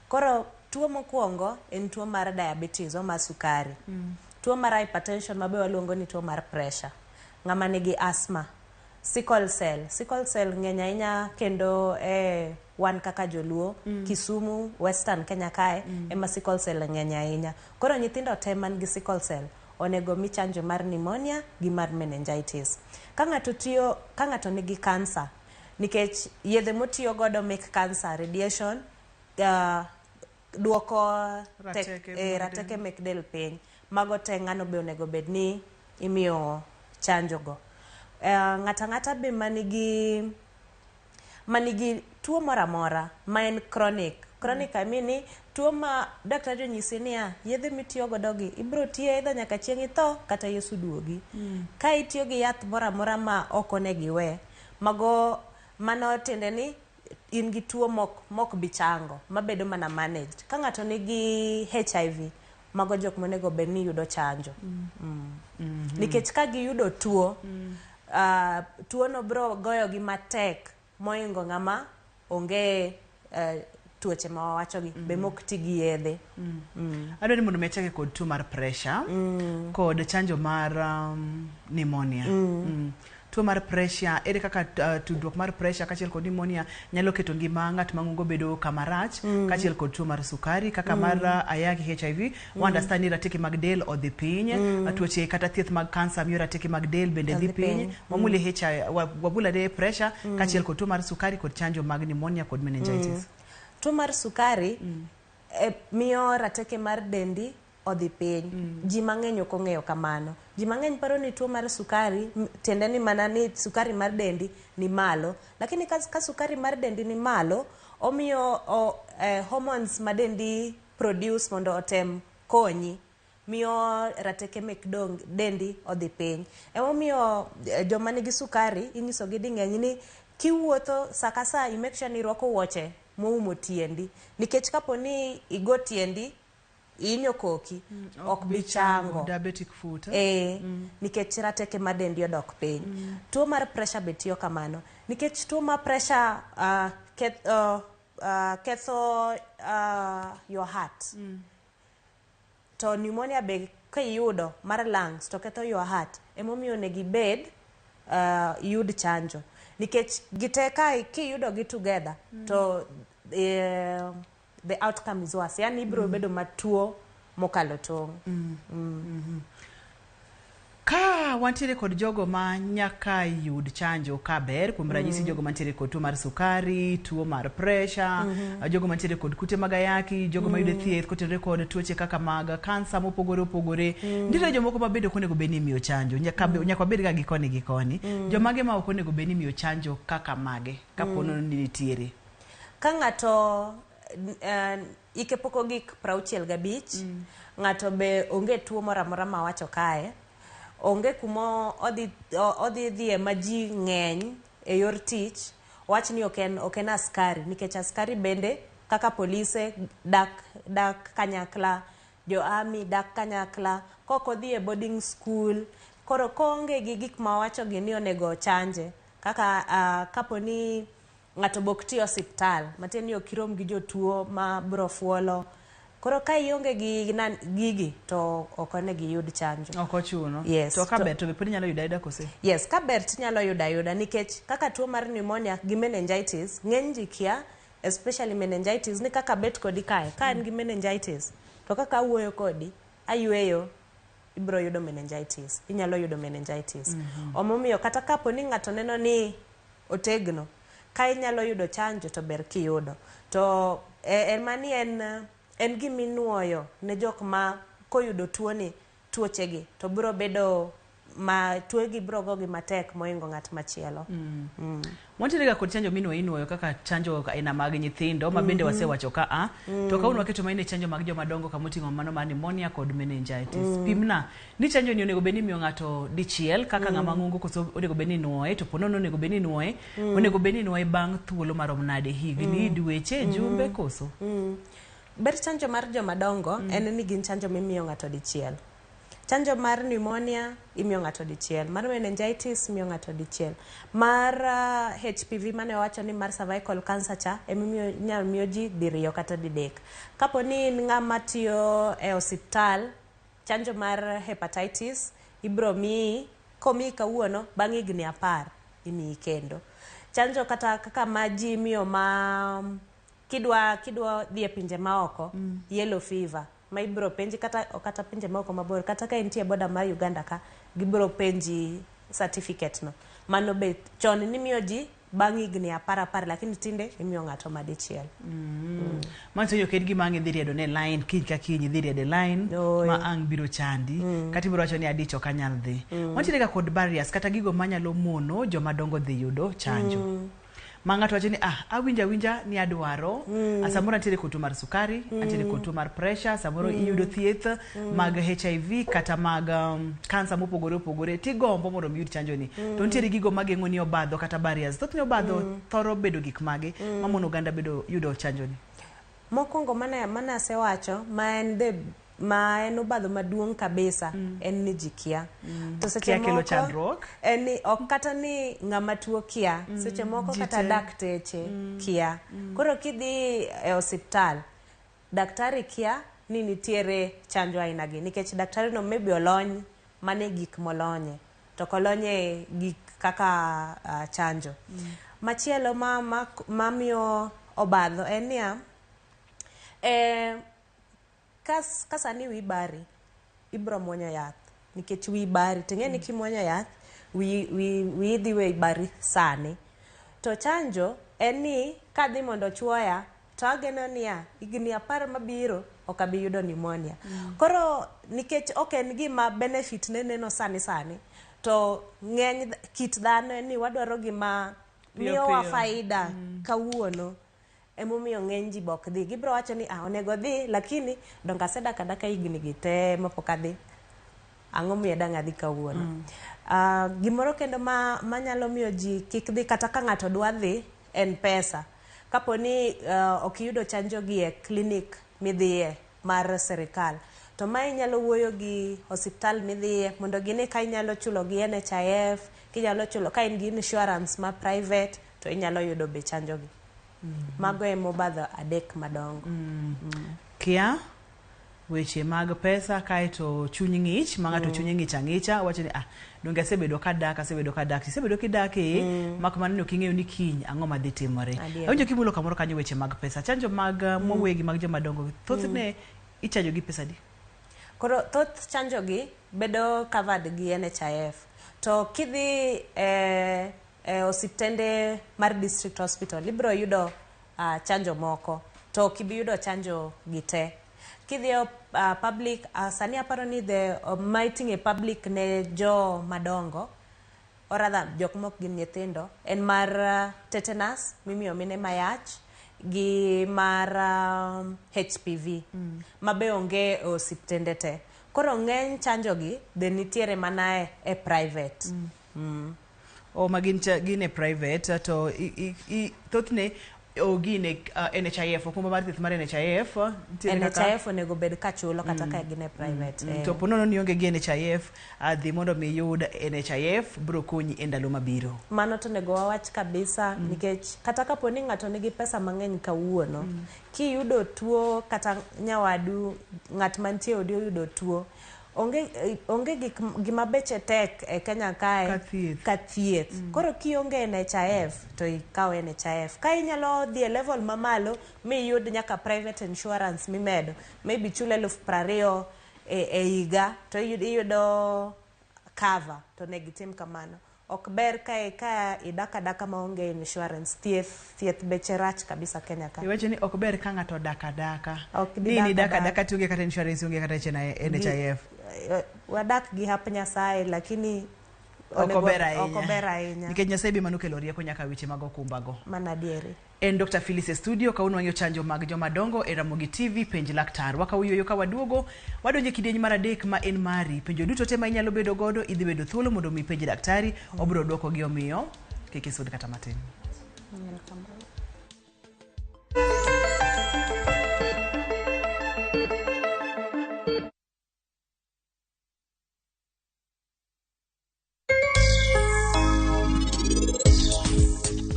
Koro tuo mokwongo en tuo mar diabetes o mar sukari. Tuo mar hypertension mabe waluongo ni tuo mar pressure. Ng'ama nigi asthma, sickle cell. Sickle cell ng'eny ahinya kendo wan kaka joluo, Kisumu, Western Kenya kae ema sickle cell ng'eny ahinya. Koro nyithindo te man gi sickle cell onego mi chanjo mar pneumonia gi mar meningitis. Ka ng'ato tiyo, ka ng'ato nigi kansa, nikech yedhe motiyo godo mek kansa, radiation, duoko Rateke mag rateke del. mek del piny. Mago te ng'ano be onego bed ni imiyo chanjo go. Ng'ata ng'ata be manigi tuo moro amora ma en chronic. Chronic I mean ni tuo ma daktari onyisi niya, yedhe mitiyo godo gi ibiro tiyo either nyaka chieng' itho kata Yesu duogi. Ka itiyo gi yath moro amora ma ok onego iwe, mago mano tiende ni in gi tuo mok bi chango, mabedo mana managed. Ka ng'ato nigi HIV, mago jok monego bed ni yudo chanjo. Nikech ka giyudo tuo, tuo no biro goyogi matek moingo ng'ama onge tuoche ma wawachogi, be mok ti gi yedhe. Adwa ni mondo mi achake kod tuo mar pressure kod chanjo mar pneumonia. Tuo mar pressure, ere kaka tudruok mar pressure kaachiel kod pneumonia nyalo keto ngima ng'at mang'ongo bedo kama rach, kaachiel kod tuo mar sukari kaka mar ayaki HIV. Understand ni rateke mag del odhi piny, tuoche kata thieth mag kansa miyo rateke mag del bende dhi Odhi piny. piny. Wamule HIV, wabulade pressure kaachiel kod tuo mar sukari kod chanjo mag pneumonia kod meningitis. Tuo mar sukari miyo rateke mar dendi odhi piny. Ji mang'eny ok ong'eyo kamano. Ji mang'eny paro ni tuo mar sukari tiende ni mana ni sukari mar dendi ni malo. Lakini ka sukari mar dendi ni malo, omiyo hormones ma dendi produce mondo otem konyi, miyo rateke mek dendi odhi piny. Emomiyo joma nigi sukari inyisogi ding'eny ni kiwuotho sa ka sa i make sure ni irwako wuoche moumo tiendi, nikech kapo ni igo tiendi ihinyo koki, ok bi chango. Diabetic foot. Nikech rateke ma dendi odok piny. Tuo mar pressure be tiyo kamano, nikech tuo mar pressure ketho your heart. To pneumonia be kiyudo mar lungs to ketho your heart. Emomiyo onego ibed iyud chanjo, nikech gite ka kiyudo gi together to the outcome is worse. Yani ibiro bedo matuo mokalo tong'. Ka wantiere kod jogo ma nyaka yud chanjo ka ber, kuom ranyisi jogo mantiere kod tuo mar sukari, tuo mar pressure, jogo mantiere kod kute mag ayaki, jogo mayudo thieth kotenore kod tuoche kaka mag kansa mopogore opogore. Nitiere jomoko ma bende ok onego bed ni imiyo chanjo. Nyaka wabed ga gi koni gi koni. Jomage ma ok onego bed ni imiyo chanjo kaka mage kapo ni nitiere? Ka ng'ato ike pok ogik 65, ng'ato be onge tuo moro amora ma wacho kae, onge kuma odhi dhiye ma ji ng'eny e yor tich, wach ni ok en askari, nikech askari bende kaka polise dak kanyakla, jo army dak kanyakla, kok odhi e boarding school, koro koonge gi gik ma wacho gi ni onego ochanje, kaka kapo ni ng'ato bok ti osiptal, matiende ni ok irom gi jotuo ma bro fuolo. Koro ka ionge gi gigi to ok onego iyud chanjo. Ok ochuno. Yes. To ka ber to be pod inyalo yudo ayuda kose? Yes, ka ber tinyalo yudo ayuda, nikech kaka tuo mar pneumonia gi meningitis, ng'eny ji kia, especially meningitis, ni kaka bet kodi kae, ka an gi meningitis, to kaka awuoyo kodi, ayueyo, ibiro yudo meningitis. Inyalo yudo meningitis. Omomiyo kata kapo ni ng'ato neno ni otegno, ka inyalo yudo chanjo to ber kiyudo. To en mani en giminuoyo ne jok ma koyudo tuoni, tuochegi, to biro bedo ma tuogi biro gogi matek moingo ng'at machielo. Wantiere ga kod chanjo minuoyo inuoyo kaka chanjo aina mag nyithindo ma bende wasewacho ka a. To kawuono waketo maine chanjo mag joma dongo kamoting'o mano mar pneumonia kod meningitis. Pimna ni chanjo ni onego bed ni imiyo ng'ato dichiel kaka ng'ama ng'ongo koso onego bed ni inuoye, to ponono onego bed ni inuoye, onego bed ni inuoye bang' thuolo marom nade, higni, dweche, jumbe koso? Ber chanjo mar joma dongo en ni gin chanjo mimiyo ng'ato dichiel. Chanjo mar pneumonia imiyo ng'ato dichiel, mar meningitis imiyo ng'ato dichiel, mar HPV mane wawacho ni mar cervical cancer cha emimiyo inyalo miyo ji diriyo kata didek. Kapo ni in ng'ama tiyo e osiptal, chanjo mar hepatitis ibiro miyi, komiyi kawuono bang' higni 10 imiyi kendo. Chanjo kata kaka ma ji imiyo ma kidwa dhi e pinje maoko, yellow fever. Ma ibiro penji kata kata pinje maoko mabor kata ka intie boda mar Uganda ka gibiro penji certificate no. Mano be chon nimiyo ji bang' higni 10 10 lakini tinde imiyo ng'ato madichiel. Manyiso ni ok en gima ang' idhi riedo ne line kiny ka kiny idhi riedo e line Oyo. ma ang' biro chandi kata ibiro wacho ni adich ok anyal dhi. Wantiere ga kod barriers kata gigo manyalo mono joma dongo dhi yudo chanjo. Ma ng'ato wacho ni ah awinjo awinja ni adwaro samoro antiere kod tuo mar sukari antiere kod tuo mar pressure samoro iyudo thieth mag HIV kata mag kansa mopogore opogore tigombo mondo mi iyud chanjo ni to nitiere gigo mageng'o ni obadho kata barriers thothne obadho thoro bedo gik mage mamono oganda bedo yudo chanjo ni. Mokwongo mana asewacho ma en the ma en obadho maduong' kabisa en ni ji kia. To seche Kia kelo moko chandruok. En ni ok kata ni ng'ama tuo kia, seche moko ji kata te. dakteche kia. Koro kidhi e osiptal, daktari kia ni nitiere chanjo aina gi nikech daktari no maybe olony mana e gik molonye to ok olony e gik kaka chanjo. Machielo ma mamiyo obadho en niya, ka sani wi bari ibro muonyo yath nikech wi bari ting'e ni kimuonyo yath wi dhi we bari sani to chanjo en ni kadhi mondo chuoya to ageno niya higni 10 mabiro ok abi yudo pneumonia. Koro nikech ok en gima benefit ne neno sani sani to ng'eny kit dhano en ni wadwaro gima Piyo miyowa piyo. faida kawuono emomiyo ng'eny ji bok dhi gibiro wacho ni ah onego dhi lakini donge asedak adaka higni gi te mapok adhi ang'o miyo dang' adhi kawuono. Gimoro kendo manyalo miyo ji kik dhi kata ka ng'ato dwa dhi en pesa kapo ni ok iyudo chanjo gi e klinik midhiye mar sirikal to ma inyalo wuoyo gi osiptal midhiye mondo gine ka inyalo chulo gi NHIF kinyalo chulo ka in gi insurance ma private to inyalo yudo be chanjo gi. Mago e mobadho adek madongo. Kia weche mag pesa kaeto chuny ng'ich ma ng'ato chunye ng'ich ang'icha wacho ni ah donge asebedo kadak asebedo kadak isebedo kidak e mak mana ni ok ing'eyo ni kiny ang'o madhi timore. Adier. Awinjo kimulo kamoro kanyo weche mag pesa chanjo mag mowegi mag joma dongo thothne ichanjo gi pesa adi? Koro thoth chanjo gi bedo covered gi NHIF to kidhi e osiptende mar district hospital ibiro yudo chanjo moko to ok ibi yudo chanjo gi te. Kidhi e public sani aparo ni the ma iting'o e public ne jo madongo or rather jok mok gin nyithindo en mar tetanus mimiyo mine mayach gi mar HPV ma be onge e osiptende te. Koro ng'eny chanjo gi be nitiere mana e private. O ma gin gin e private to thothne o gin e NHIF okumba mar thieth mar NHIF nitiere kaka NHIF onego bed ka chulo kata ka gin e private. To po nono ni ionge gi NHIF dhi mondo mi iyud NHIF biro konyi e ndalo mabiro. Mano to onego wawach kabisa nikech kata kapo ni ng'ato nigi pesa mang'eny kawuono kiyudo tuo kata nyawadu ng'at mantie odi oyudo tuo onge gik gima beche tek e Kenya kae Ka thieth. ka thieth. Koro kionge NHIF to ikaw NHIF ka inyalo dhi e level mamalo miyud nyaka private insurance mimedo maybe chul 20,000 e higa to iyudo cover to onego itim kamano. Ok ber ka idak adaka maonge insurance thieth beche rach kabisa Kenya ka. Iwacho ni ok ber ka ng'ato odak adaka. Ok Ni in gidak idak adaka. adaka tionge kata insurance ionge kata NHIF. Wadak gi hap Nyasaye lakini Ok ober ahinya. Ok ober ahinya. Nikech Nyasaye be manokelo rieko nyaka weche mag okumbago. Mana adieri. En Dr. Phyllis e studio kawuono wang'iyo chanjo mag joma dongo e Ramogi TV penj laktar. Wakawo yueyo ka waduogo wadonjo e kidieny mar adek ma en mari. Penjo duto te ma inyalo bedo godo idhi bedo thuolo mondo mi ipenj daktari obiro duoko gi omiyo kik isud kata matin.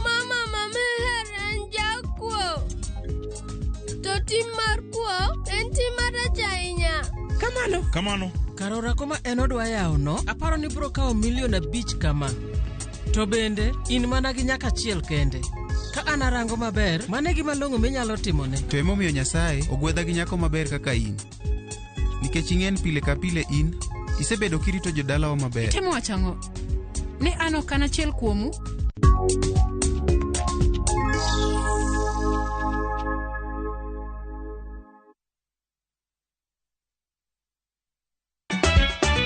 Mama mamihero en jakuo. To tim mar kuo en tim marach ahinya. Kamano. Kamano. Kar orako ma en odwa yawono, aparo ni biro kawo 5 milion kama. To bende, in mana gi nyaka achiel kende. Ka an arango maber, mano e gima long'o minyalo timone. To emomiyo Nyasaye ogwedha gi nyako maber kaka in. Nikech ing'en pile ka pile in isebedo kirito jodalawa maber. Itemo wacho ang'o? Ni an ok an achiel kuomu?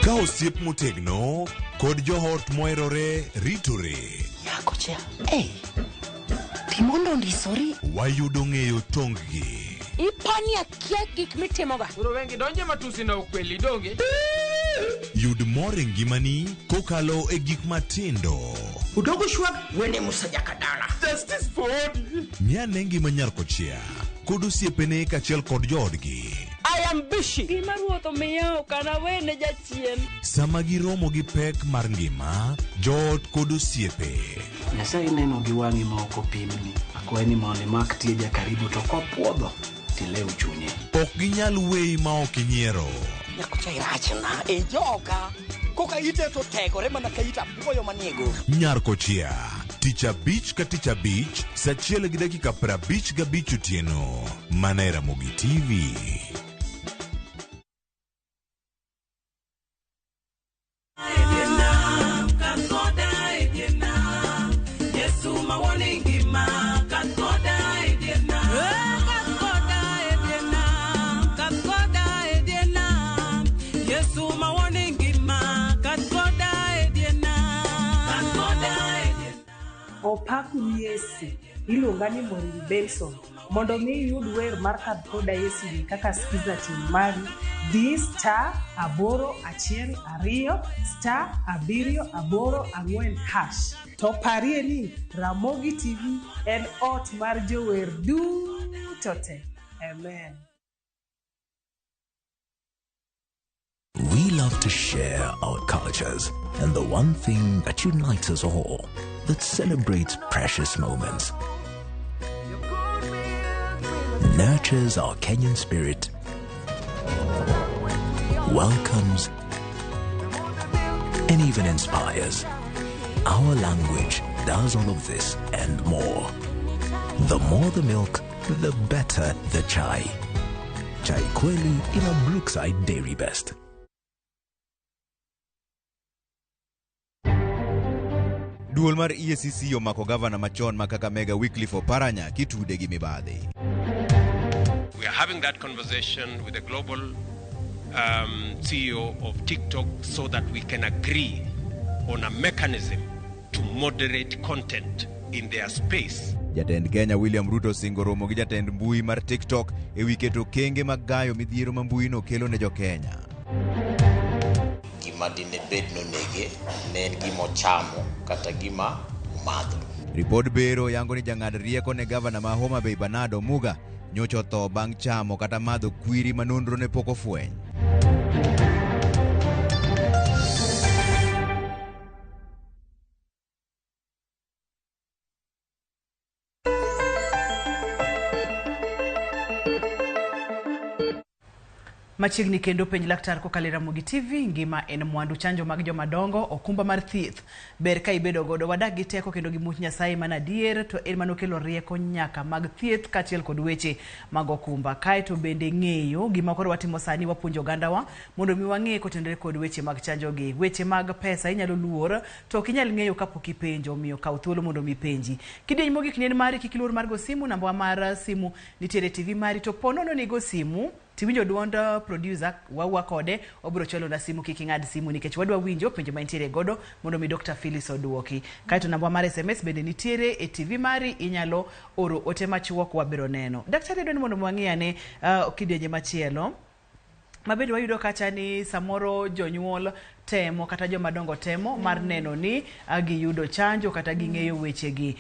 Ka osiep motegno kod joot moherore ritore. Nyako cha, hey, Timondo ondisori. Wayudo ng'eyo tonggi. Ipani akia gik mitimoga. Koro wengi donje matusi na ukweli donge. Yud mor e ngimani kokalo e gik matindo. Udogo shwag wene Musa Jakadala. Justice for Odi. Ng'ane ngima nyar kochia kod osiepene kaachiel kod joodgi. I am busy. Gima ruoth omiya ok anawene jachien. Sama giromo gi pek mar ngima, joot kod osiepe. Nyasaye neno gi wang'i ma ok opimni. Akwayi ni mondo imak tieja karibu to kopuodho tilew chunye. Ok ginyal weyi ma ok inyiero. Nyakocha irachna e joka. Koka ite to tegore mana ka it apuoyo manie go. Nyar kochia, tich abich ka tich abich, saa achiel gi dakika 55 otieno, mana e Ramogi TV. Opaku Yesu, iluonga ni Maureen Benson. Mondo mi iyud wer mar Kadh Koda Yesu ni kaka skiza team mari, di *812 *784#. To parie ni Ramogi TV en ot mar jower duto te. Amen. We love to share our cultures and the one thing that unites us all, that celebrates precious moments, nurtures our Kenyan spirit, welcomes, and even inspires. Our language does all of this and more. The more the milk, the better the chai. Chai Kweli in a Brookside Dairy Best. Duol mar EACC omako gavana machon ma Kakamega Wycliffe Oparanya kitude gi mibadhi. We are having that conversation with the global CEO of TikTok so that we can agree on a mechanism to moderate content in their space. Jatend Kenya William Ruto osingo romo gi jatend mbui mar TikTok ewi keto okenge mag gayo midhiero ma mbuino kelo ne jokenya. Gima dine bed nonege ne en gima ochamo kata gima omadho. Ripod bero yango ni jang'ad rieko ne gavana ma Homa Bay Bernard Omuga nyocha otho bang' chamo kata madho kwiri ma nonro ne pok ofweny. Machiegni kendo penj laktar kokalo e Ramogi TV, ngima en mwandu, chanjo mag jomadongo, okumba mar thieth ber ka ibedo godo. Wadak gi teko kendo gi much Nyasaye mana adier, to en manokelo rieko nyaka mag thieth kaachiel kod weche mag okumba. Kaeto bende ng'eyo gima koro watimo sani, wapuonjo ogandawa mondo mi wang'e kotenore kod weche mag chanjo gi. Weche mag pesa inyalo luor to ok inyal ng'eyo kapok ipenjo, omiyo kaw thuolo mondo mi ipenji. Kidieny mogik ni en mari, kik iluor mar go simu, namba mar simu nitiere e TV mari, to po nono ni igo simu tiwinjo duond producer wawua kode, obiro chwalo na simu, kik ing'ad simu nikech wadwa winjo penjo ma intiere godo mondo mi Dr. Phyllis oduoki. Kaeto namba mar SMS bende nitiere e TV mari, inyalo oro ote machuok wabiro neno. Daktari adwa ni mondo wang'i ane kidienje machielo mabende wayudo kacha ni samoro jonyuol temo kata jomadongo temo mar neno ni giyudo chanjo kata ging'eyo wechegi.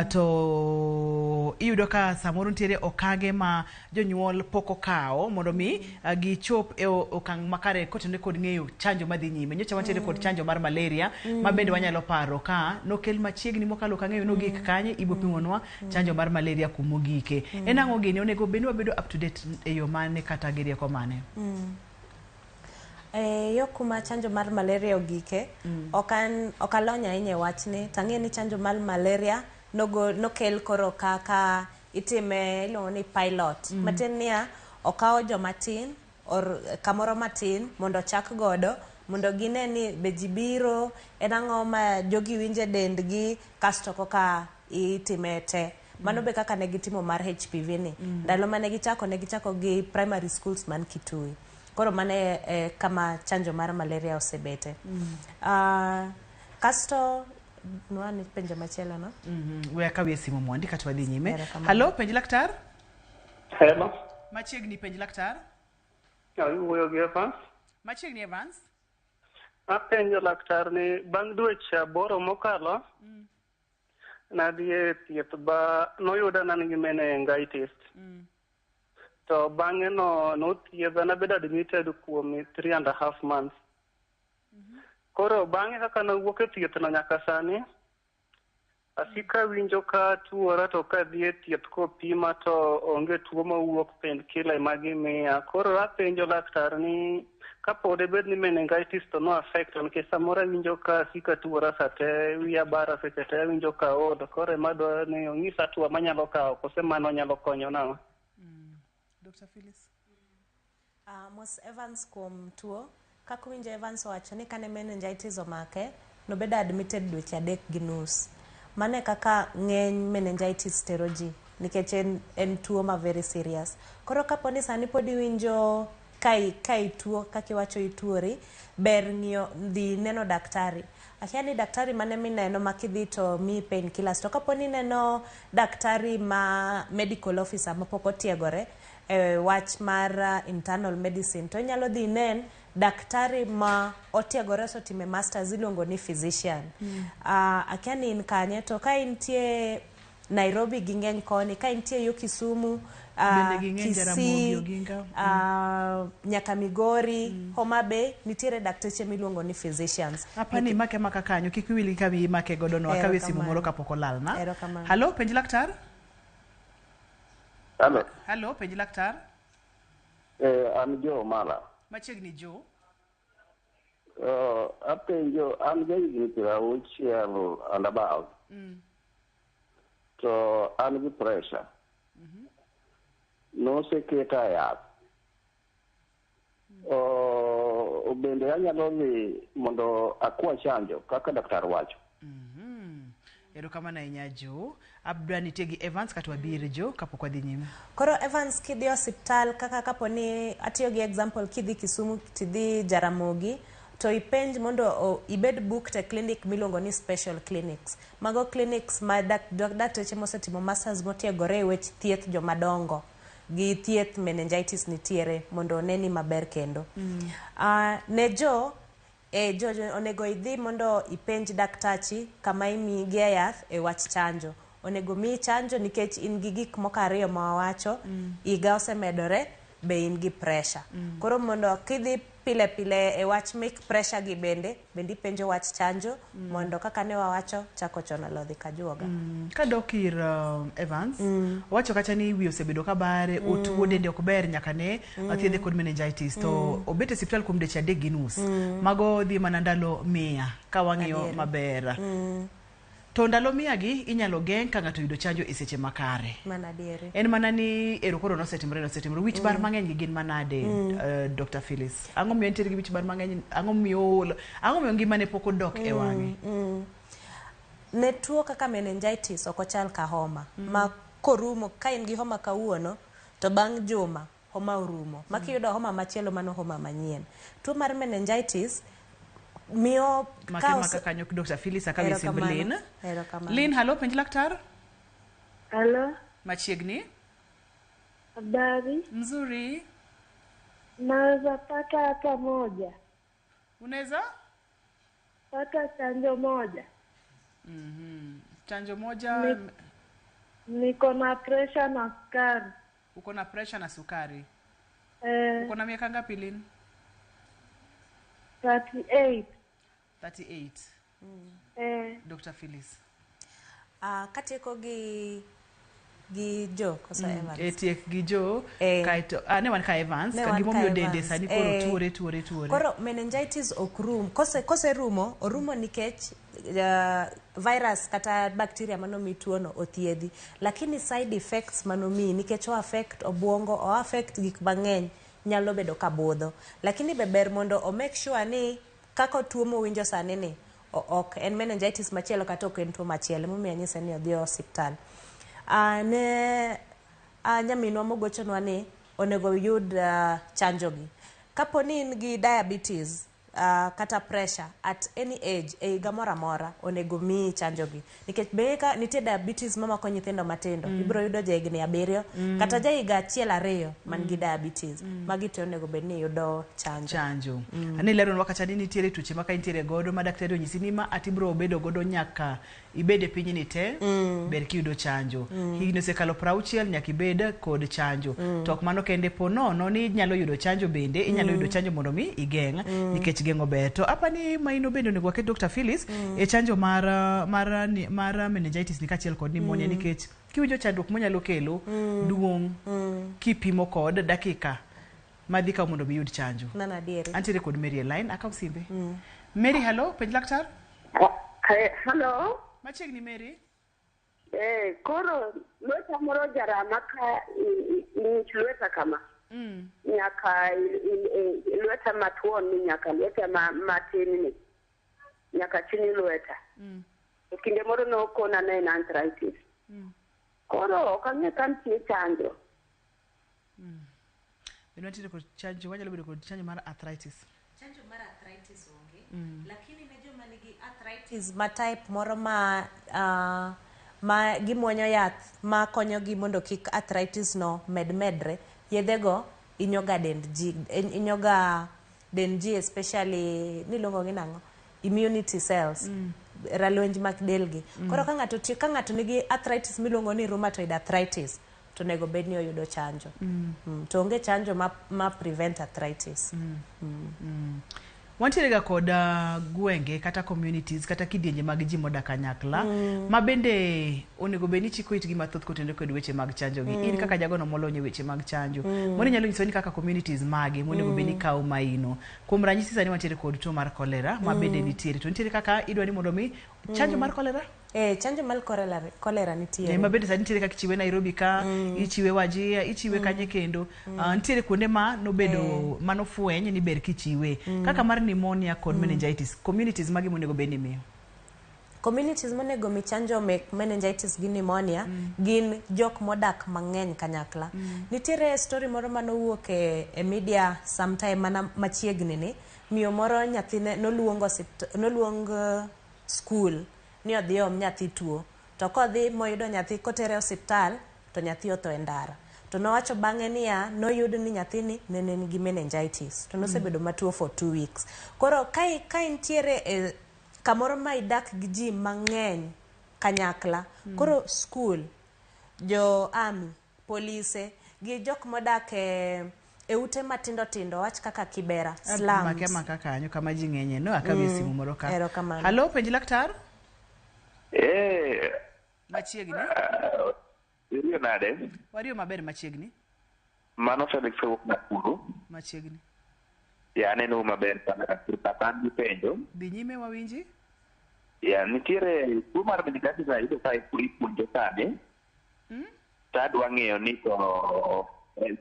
To iyudo ka samoro nitiere okange ma jonyuol pok okawo mondo mi gichop e okang' makare kotenore kod ng'eyo chanjo madhi nyime. Nyocha wantiere kod chanjo mar malaria ma bende wanyalo paro ka nokel machiegni mokalo kang'eyo nogik kanye, ibo pimonwa chanjo mar malaria kumogike. En ang'o gini onego bed ni wabedo up to date e yo mane kata gi rieko mane? Yo kuma chanjo mar malaria ogike, ok alony ahinya e wachni, to ang'eyo ni chanjo mar malaria nokel koro kaka itime, iluongo ni pilot. Matiende niya, okawo joma tin or kamoro matin mondo ochak godo mondo gine ni be ji biro, en ang'o ma jogi winjo e dendgi, kasto koka itime te. Mano be kaka ne gitimo mar HPV ni. Ndalo mane gichako, ne gichako gi primary schools man Kitui. Koro mano e kama chanjo mar malaria osebete. Kasto nwa penjo machielo no. We akawie simu mondi kato wadhi nyime. Erokamano. Halo, penj laktar. Hello. Machiegni penj laktar. Iwuoyo gi Evans. Machiegni Evans. Apenjo laktar ni bang' dweche 8 mokalo, nadhi e thieth ba noyuda ni an gi meningitis. To bang'e no nothiedha nabedo admitted kuom 3.5 months. Koro bang'e kaka nawuok e thieth no nyaka sani, asiko awinjo ka tuora to kadhi e thieth kopima to onge tuo mawuok painkiller ema gimiya. Koro apenjo laktar ni kapod ebed ni meningitis to no affect nikech samoro awinjo ka asiko atuora sate, wiya bara seche te, awinjo ka aol. Koro ema adwaro ni onyisa hatua manyalo kawo kose mano nyalo konyo nang'o. Dr. Phyllis. Mos Evans kuom tuo. Kaka uwinjo Evans owacho ni kane meningitis omake, nobedo admitted dweche 3.5. Mano e kaka ng'eny meningitis tero ji, nikech en tuo ma very serious. Koro kapo ni sani pod iwinjo ka ituo, kaka iwacho ituori, ber ng'iyo dhi neno daktari. Akia ni daktari mane mineno ma kidhi to miyi painkillers. To kapo ni ineno daktari ma medical officer mapok otiegore e wach mar internal medicine, to inyalo dhi inen daktari ma otiegore osetime masters iluongo ni physician. Akia ni in kanye, to ka intie Nairobi ging'eny koni, ka intie yo Kisumu, Bende ging'eny Jaramogi Kisii, Oginga. Nyaka Migori, Homa Bay, nitiere dakteche miluongo ni physicians. Apani imake maka kanyo, kik iwil gi kama imake godo no, akawie simu moro kapok olalna. Erokamano. Halo, penj laktar. Halo. Halo, penj laktar. An Joe Mala. Machiegni Joe. Apenjo, an jahigni 60 and about. To an gi pressure. Noseketa e yath. Bende anyalo dhi mondo akwa chanjo kaka daktar wacho. Erokamano ahinya Joe. Abdwa nitie gi Evans kata wabir Joe kapok wadhi nyime. Koro Evans kidhi osiptal kaka kapo ni atiyo gi example kidhi Kisumu tidhi Jaramogi to ipenj mondo ibed booked e clinic miluongo ni special clinics. Mago clinics ma dakteche mosetimo masters motiegore e wech thieth jomadongo gi thieth meningitis nitiere mondo oneni maber kendo. Ne Joe, Jojo onego idhi mondo ipenj daktachi kama imiye yath e wach chanjo. Onego miyi chanjo nikech in gi gik moko ariyo ma wawacho, higa osemedore, be in gi pressure. Koro mondo kidhi pile pile e wach mek pressure gi bende ipenjo wach chanjo, mondo kaka ne wawacho chako chon alodhi ka juoga. Kadok ir Evans, owacho kacha ni wiye osebedo ka bare, otuo dende ok ber nyaka ne thiedhe kod meningitis, to obet e osiptal kuom dweche 3.5. Mago dhi mana ndalo 100 ka wang'iyo maber. To ndalo 100 gi inyalo geng' ka ng'ato yudo chanjo e seche makare. Mana adieri. En mana ni ero koro nosetimore. Wich bar mang'eny gi gin manade, Dr. Phyllis? Ang'o miyo entiere gi wich bar mang'eny? Ang'o miyo ngimane pok odok e wang'e? Ne tuo kaka meningitis ok ochal ka homa. Ma korumo, ka in gi homa kawuono, to bang' juma homa orumo. Ma kiyudo homa machielo mano homa manyien. Tuo mar meningitis miyo maka kanyo Dr. Phyllis akawie simb Lynn. Lynn, halo, penj laktar. Halo. Machiegni. Habari. Nzuri. Naweza pata hata moja. Unaweza? Pata chanjo moja. Chanjo moja. Niko na pressure na sukari. Uko na pressure na sukari? Uko na miaka ngapi Lynn? 38. 38. Dr. Phyllis. Katieko gi Joe koso Evans. Tiek gi Joe kaito ne wan ka Evans ka gimomiyo dende sani koro tuore. Koro meningitis ok rum. Kose rumo, orumo nikech virus kata bacteria manomi tuono othiedhi. Lakini side effects manomi nikech o affect obwongo, o affect gik mang'eny nyalo bedo ka budho. Lakini be ber mondo o make sure ni kaka tuo mowinjo sani ni ok en meningitis machielo kata ok en tuo machielo. Emomiyo anyise ni odhi e osiptal. Ne nyaminwa mogochonwa ni onego yud chanjo gi. Kapo ni in gi diabetes kata pressure at any age, e higa moro amora, onego miyi chanjo gi. Nikech be ka nitie diabetes mamako nyithindo matindo, ibiro yudo ja higni 7 kata ja higa 1 2 man gi diabetes. Magi te onego bed ni yudo chanjo. Chanjo. Ane leronwa kacha ni nitiere tuoche ma ka intiere godo ma daktari onyisi ni ma ati ibiro bedo godo nyaka ibed e pinyni te, ber kiyudo chanjo. Higni osekalo 60 nyaka ibed kod chanjo. To ok mano kende, po nono ni inyalo yudo chanjo bende, inyalo yudo chanjo mondo mi igeng', nikech geng'o ber. To apani maino bende onego waket Dr. Phyllis e chanjo mar mar mar meningitis ni kaachiel kod pneumonia, nikech kiwinjo chandruok monyalo kelo duong' kipimo kod dakika madhi kawo mondo mi iyud chanjo. Mano adieri. Antiere kod Mary e line, akaw simbe. Mary, hello, penj laktar. Hello. Machiegni Mary. Koro lweta moro jarama ka ng'ich lweta kama. Nyaka lweta matuon ni, nyaka lweta matin ni. Nyaka chini lweta. E kinde moro nokona ne en arthritis. Koro ok ang'e ka nitie chanjo. Bende wantiere kod chanjo, wanyalo bedo kod chanjo mar arthritis? Chanjo mar arthritis onge. Lakini ne joma nigi arthritis ma type moro ma gimuonyo yath ma konyogi mondo kik arthritis no med medre, yedhego inyoga dend ji, inyoga dend ji, especially niluongo gi nang'o, immunity cells, ralwenj mag delgi. Koro ka ng'ato ka ng'ato nigi arthritis miluongo ni rheumatoid arthritis, to onego bed ni oyudo chanjo. To onge chanjo ma prevent arthritis. Wantiere ga kod gwenge kata communities kata kidienje mag ji modak kanyakla ma bende onego bed ni chiko itgi mathoth kotenore kod weche mag chanjo gi. In kaka jagono molony e weche mag chanjo, mondo inyalo nyiso ni kaka communities mage monego bed ni kawo maino. Kuom ranyisi, sani wantiere kod tuo mar cholera ma bende nitiere, to nitiere kaka idwa ni mondo mi chanjo mar cholera. Chanjo mar cholera nitiere. Ma bende sani nitiere kaka ichiwe Nairobi ka, ichiwe Wajir, ichiwe kanye kendo. Nitiere kuonde ma nobedo manofweny ni ber kichiwe. Kaka mar pneumonia kod meningitis, communities mage monego bed ni imiyo? Communities monego mi chanjo mek meningitis gi pneumonia gin jok modak mang'eny kanyakla. Nitiere story moro manowuok e media sometime mana machiegni ni miyo moro nyathine noluongo noluong school ni odhi om nyathi tuo, to kodhi moyudo nyathi kotere osiptal to nyathi otho e ndara. To nowacho bang'e niya, noyud ni nyathini ne nigi meningitis to nosebedo matuo for 2 weeks. Koro ka intiere e kamoro ma idak gi ji mang'eny kanyakla, koro school, jo army, polise gi jok modak e ute matindo tindo, wach kaka Kibera slums. Make amaka kanyo kama ji ng'enye no akawie simu moro ka. Erokamano. Halo, penj laktar. Machiegni. Iriyo nade? Wariyo maber, machiegni. Mano Felix owuok Nakuru. Machiegni. Ya, aneno maber sana kata an gi penjo. Dhi nyime, wawinji. Ya, nitiere tuo mar meningitis ayudo ka ipuonjo sani. To adwa ng'eyo ni to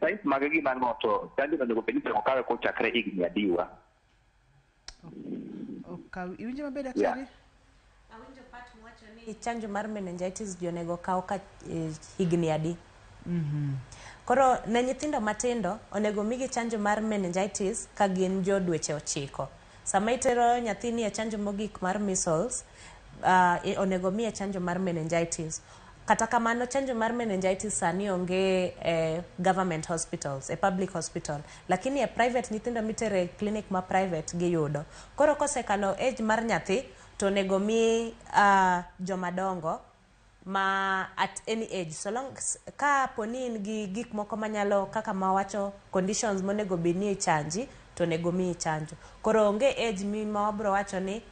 signs mage gin ang'o, to chanjo onego bed ni ichako kawe kochakre higni adiwa? Okaw, iwinjo maber, daktari? Awinjo part mwacho ni chanjo mar meningitis ji onego kaw ka higni adi. Koro ne nyithindo matindo onego migi chanjo mar meningitis ka gin jo dweche 9. Sama itero nyathini e chanjo mogik mar measles, onego miye chanjo mar meningitis. Kata kamano, chanjo mar meningitis sani onge e government hospitals, e public hospital, lakini e private, nyithindo mitere e clinic ma private giyudo. Koro kosekalo age mar nyathi, to onego mi jomadongo ma at any age, so long ka poni in gi gik moko manyalo kaka mawacho conditions monego bed ni ichanji, to onego miyi chanjo. Koro onge age mi ma wabro wacho ni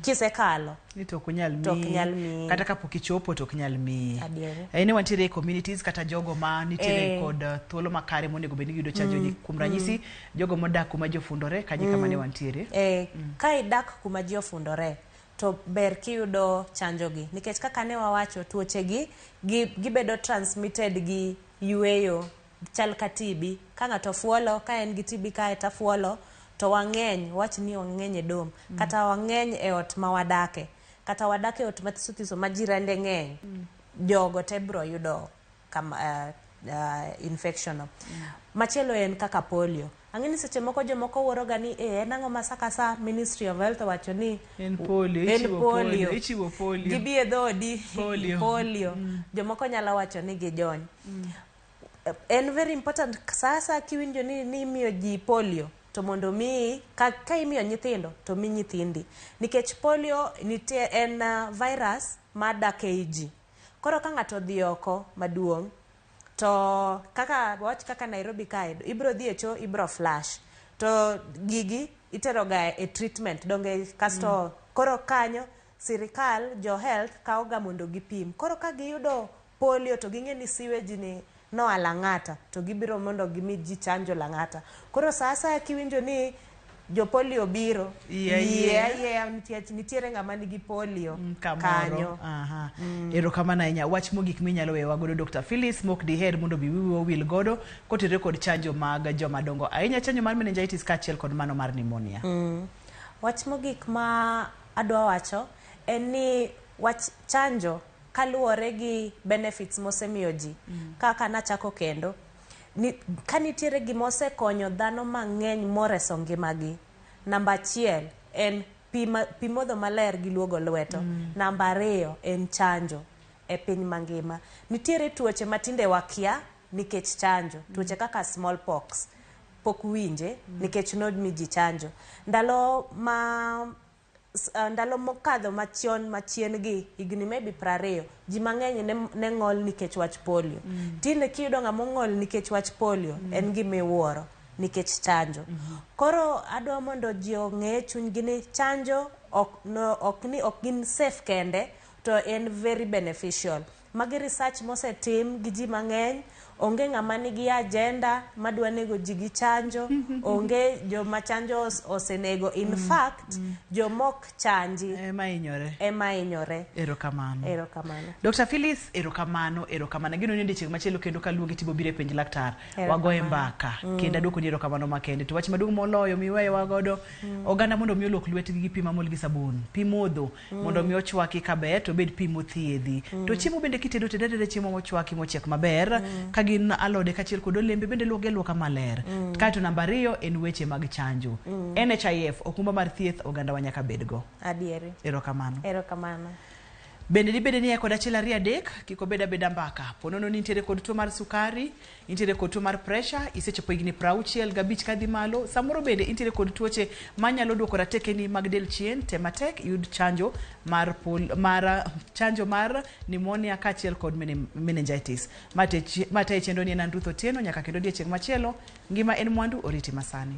kisekalo ni to ok onyal to ok miyi. Nyal miyi. Kata kapok ichopo to ok nyal miyi. Adieri. Ne wantiere e communities kata jogo ma nitiere kod thuolo makare monego bed ni giyudo chanjo ni. Kuom ranyisi, jogo modak kuma ji ofundore kanye kama ne wantiere. Ka idak kuma ji ofundore to ber kiyudo chanjo gi, nikech kaka ne wawacho, tuoche gi gibedo transmitted gi yweyo. chal ka TB. Ka ng'ato fuolo, ka en gi TB kae to afuolo, to wang'eny, wach ni wang'eny e dom, kata wang'eny e ot ma wadake, kata wadak e ot mathiso thiso ma jirende ng'eny, jogo te biro yudo kama, infection no. Machielo en kaka polio. Ang'e ni seche moko jomoko wuoro ga ni eh, en ang'o ma sa ka sa Ministry of Health owacho ni En polio, en ichiwo polio, ichiwo polio. Gibi e dhoodi Polio. polio. Jomoko nyalo wacho ni gijony. En very important sa asaya kiwinjo ni, ni imiyo ji polio to mondo mi ka imiyo nyithindo to mi nyithindi nikech polio nitie en virus madak ei ji. Koro ka ng'ato odhi oko maduong' to kaka wach kaka Nairobi kae ibro dhi e cho ibro flash to gigi itero ga e treatment donge kasto koro kanyo sirikal jo health kawo ga mondo gipim. Koro ka giyudo polio to ging'e ni sewage ni noa Lang'ata to gibiro mondo gimi ji chanjo Lang'ata. Koro sa asaya kiwinjo ni jo polio biro, Yie, yie yie. ayieya nikech nitiere ng'ama nigi polio kamoro. kanyo. Aha. Erokamano ahinya. Wach mogik minyalo weyowa godo Dr. Phyllis mok diher mondo bi wiwa owil godo kotenore kod chanjo mag joma dongo ahinya chanjo mar meningitis kaachiel kod mano mar pneumonia. Wach mogik ma adwa wacho en ni wach chanjo kaluwore gi benefits mosemiyo ji kaka nachako kendo ni, ka nitiere gima osekonyo dhano mang'eny moreso ngimagi namba achiel en pi, ma, pi modho maler gi luogo lweto namba ariyo en chanjo e piny mangima nitiere tuoche matinde wakia nikech chanjo tuoche kaka smallpox pok winje nikech nomi ji chanjo ndalo ma ndalo mokadho machon machien gi higni maybe 20 ji mang'eny ne ng'ol nikech wach polio. Tinde kiyudo ng'ama ong'ol nikech wach polio en gima iwuoro nikech chanjo. Koro adwa mondo ji ong'e chunygi ni chanjo ok, no, ok ni ok gin safe kende to en very beneficial. Magi research mosetim gi ji mang'eny, onge ng'ama nigi agenda madwa nego ji gi chanjo, onge joma chanjo osenego. In fact, jomok chanji ema hinyore. Ema hinyore. Erokamano. Erokamano. Dr. Phyllis, erokamano, erokamano. Ageno ni odiechieng' machielo kendo kaluongi tibo biro e penj laktar. Erokamano. Wagoye mbaka. Kendo aduoko ni erokamano makende. To wach maduong' moloyo miweyowa godo, oganda mondo mi oluok lwetgi gi pi mamol gi sabun. Pi modho mondo mi ochwaki kaber to obed pi mothiedhi. To chiemo bende kitedo ted ateda chiemo mochwaki mochiek maber. Ka gin alode kaachiel kod olembe bende luokgi aluoka maler. Kaeto namba ariyo en weche mag chanjo. NHIF, okumba mar thieth oganda wa nyaka bedgo. Adieri. Erokamano. Erokamano. Bende dibede ni kod 1 2 3 kik obed abeda mbaka. Ponono ni nitiere kod tuo mar sukari, intiere kod tuo mar pressure, isechopo higni 65 kadhi malo, samoro bende intiere kod tuoche manyalo duoko ratekeni mag del chien, tem matek iyud chanjo mar chanjo mar pneumonia kaachiel kod meningitis. Mate chenro ni en an Ruth Otieno, nyaka kendo odiechieng' machielo, ngima en mwandu, oriti masani.